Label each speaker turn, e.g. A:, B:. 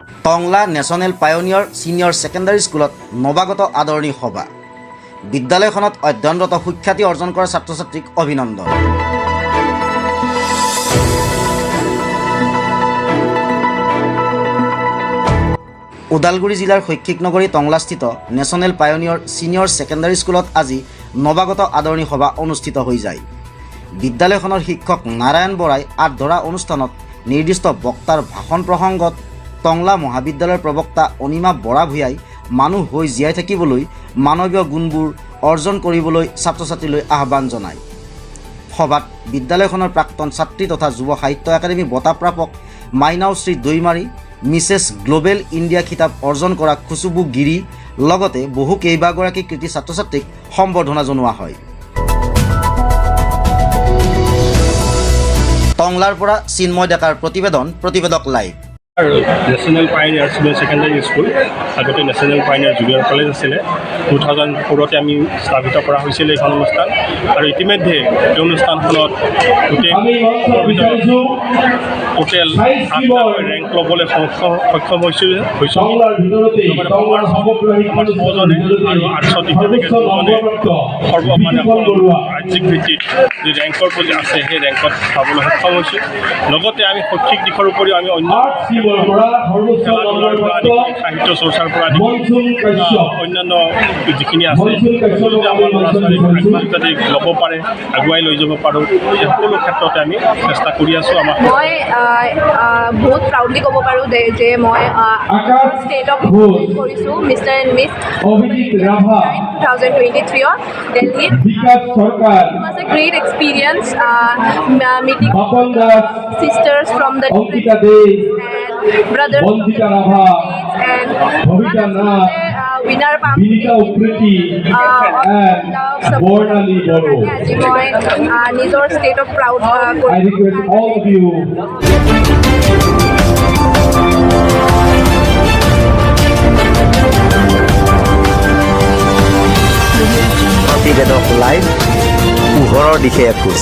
A: Tangla national পায়নিয়ৰ senior secondary স্কুলত নৱাগত আদৰণি সভা। বিদ্যালয়খনত অধ্যয়নৰত সুখ্যাতি অৰ্জন কৰা ছাত্ৰ ছাত্ৰীক অভিনন্দন। ওদালগুৰি জিলাৰ শৈক্ষিক নগৰী টংলাস্থিত নেশ্যনেল পায়নিয়ৰ ছিনিয়ৰ ছেকেণ্ডাৰী স্কুলত আজি নৱাগত আদৰণি সভা অনুষ্ঠিত হৈ যায়। বিদ্যালয়খনৰ শিক্ষক নাৰায়ণ বৰাই আঁত ধৰা অনুষ্ঠানত নিৰ্দিষ্ট বক্তাৰ ভাষণ প্ৰসংগত টংলা মহাবিদ্যালয়ৰ প্ৰবক্তা অনিমা বৰা ভূঞাই মানুহ হৈ জীয়াই থাকিবলৈ মানৱীয় গুণবোৰ অৰ্জন কৰিবলৈ ছাত্ৰ ছাত্ৰীলৈ আহ্বান জনায়। সভাত বিদ্যালয়খনৰ প্ৰাক্তন ছাত্ৰী তথা যুৱ সাহিত্য একাডেমী বঁটা প্ৰাপক Mainao Shri Daimary, Mrs global India খিতাপ অৰ্জন কৰা খুচুবু গিৰি, লগতে বহু কেইবাগৰাকী কৃতী ছাত্ৰ ছাত্ৰীক সম্বৰ্ধনা জনোৱা হয়। টংলাৰ পৰা চিন্ময় ডেকাৰ প্ৰতিবেদন, প্ৰতিবেদক live.
B: National pioneer senior secondary school আগতে নেশ্যনেল পাইনিয়াৰ জুনিয়ৰ কলেজ আছিলে। 2004তে আমি স্থাপিত কৰা হৈছিল এইখন অনুষ্ঠান আৰু ইতিমধ্যে এই অনুষ্ঠানখনত গোটেই অসমৰ ভিতৰত টোটেল আঠটাকৈ ৰেংক ল'বলৈ সক্ষম হৈছোঁ। লগতে কমাৰ্চত আমাৰ ছজনে আৰু আৰ্টছত এতিয়ালৈকে দুজনে সৰ্ব মানে ৰাজ্যিক ভিত্তিত যি ৰেংকৰ প্ৰতি আছে, সেই ৰেংকত পাবলৈ সক্ষম হৈছোঁ। লগতে আমি শৈক্ষিক দিশৰ উপৰিও আমি অন্য খেলা ধূলাৰ পৰা আদি কৰি, সাহিত্য চৰ্চাৰ পৰা আদি কৰি, অন্যান্য যিখিনি আছে, সকলোতে আমাৰ ল'ৰা ছোৱালীক আগবাঢ়ি যাতে ল'ব পাৰে, আগুৱাই লৈ যাব পাৰোঁ, এই সকলো ক্ষেত্ৰতে আমি চেষ্টা কৰি আছোঁ আমাৰ
C: মই আহ, আহ, বহুত প্ৰাউডলি ক'ব পাৰোঁ যে মই ষ্টেটক কৰিছোঁ mister and miss
D: Abhijit Rabha,
C: 2023ত দিল্লীত।
D: Bikash Sarkar,
C: It was a great experience meeting
D: Bapan Das,
C: sisters from the
D: Ankita De,
C: and brothers from the
D: Bandita Rabha,
C: states and
D: Bhavita Nath,
C: winner পাম।
D: Binita Upreti and
C: love, support
D: Bornali Boro.
C: আজি মই নিজৰ ষ্টেটক proud
D: I request all of you.
A: প্ৰতিবেদক live, পোহৰৰ দিশে এখোজ।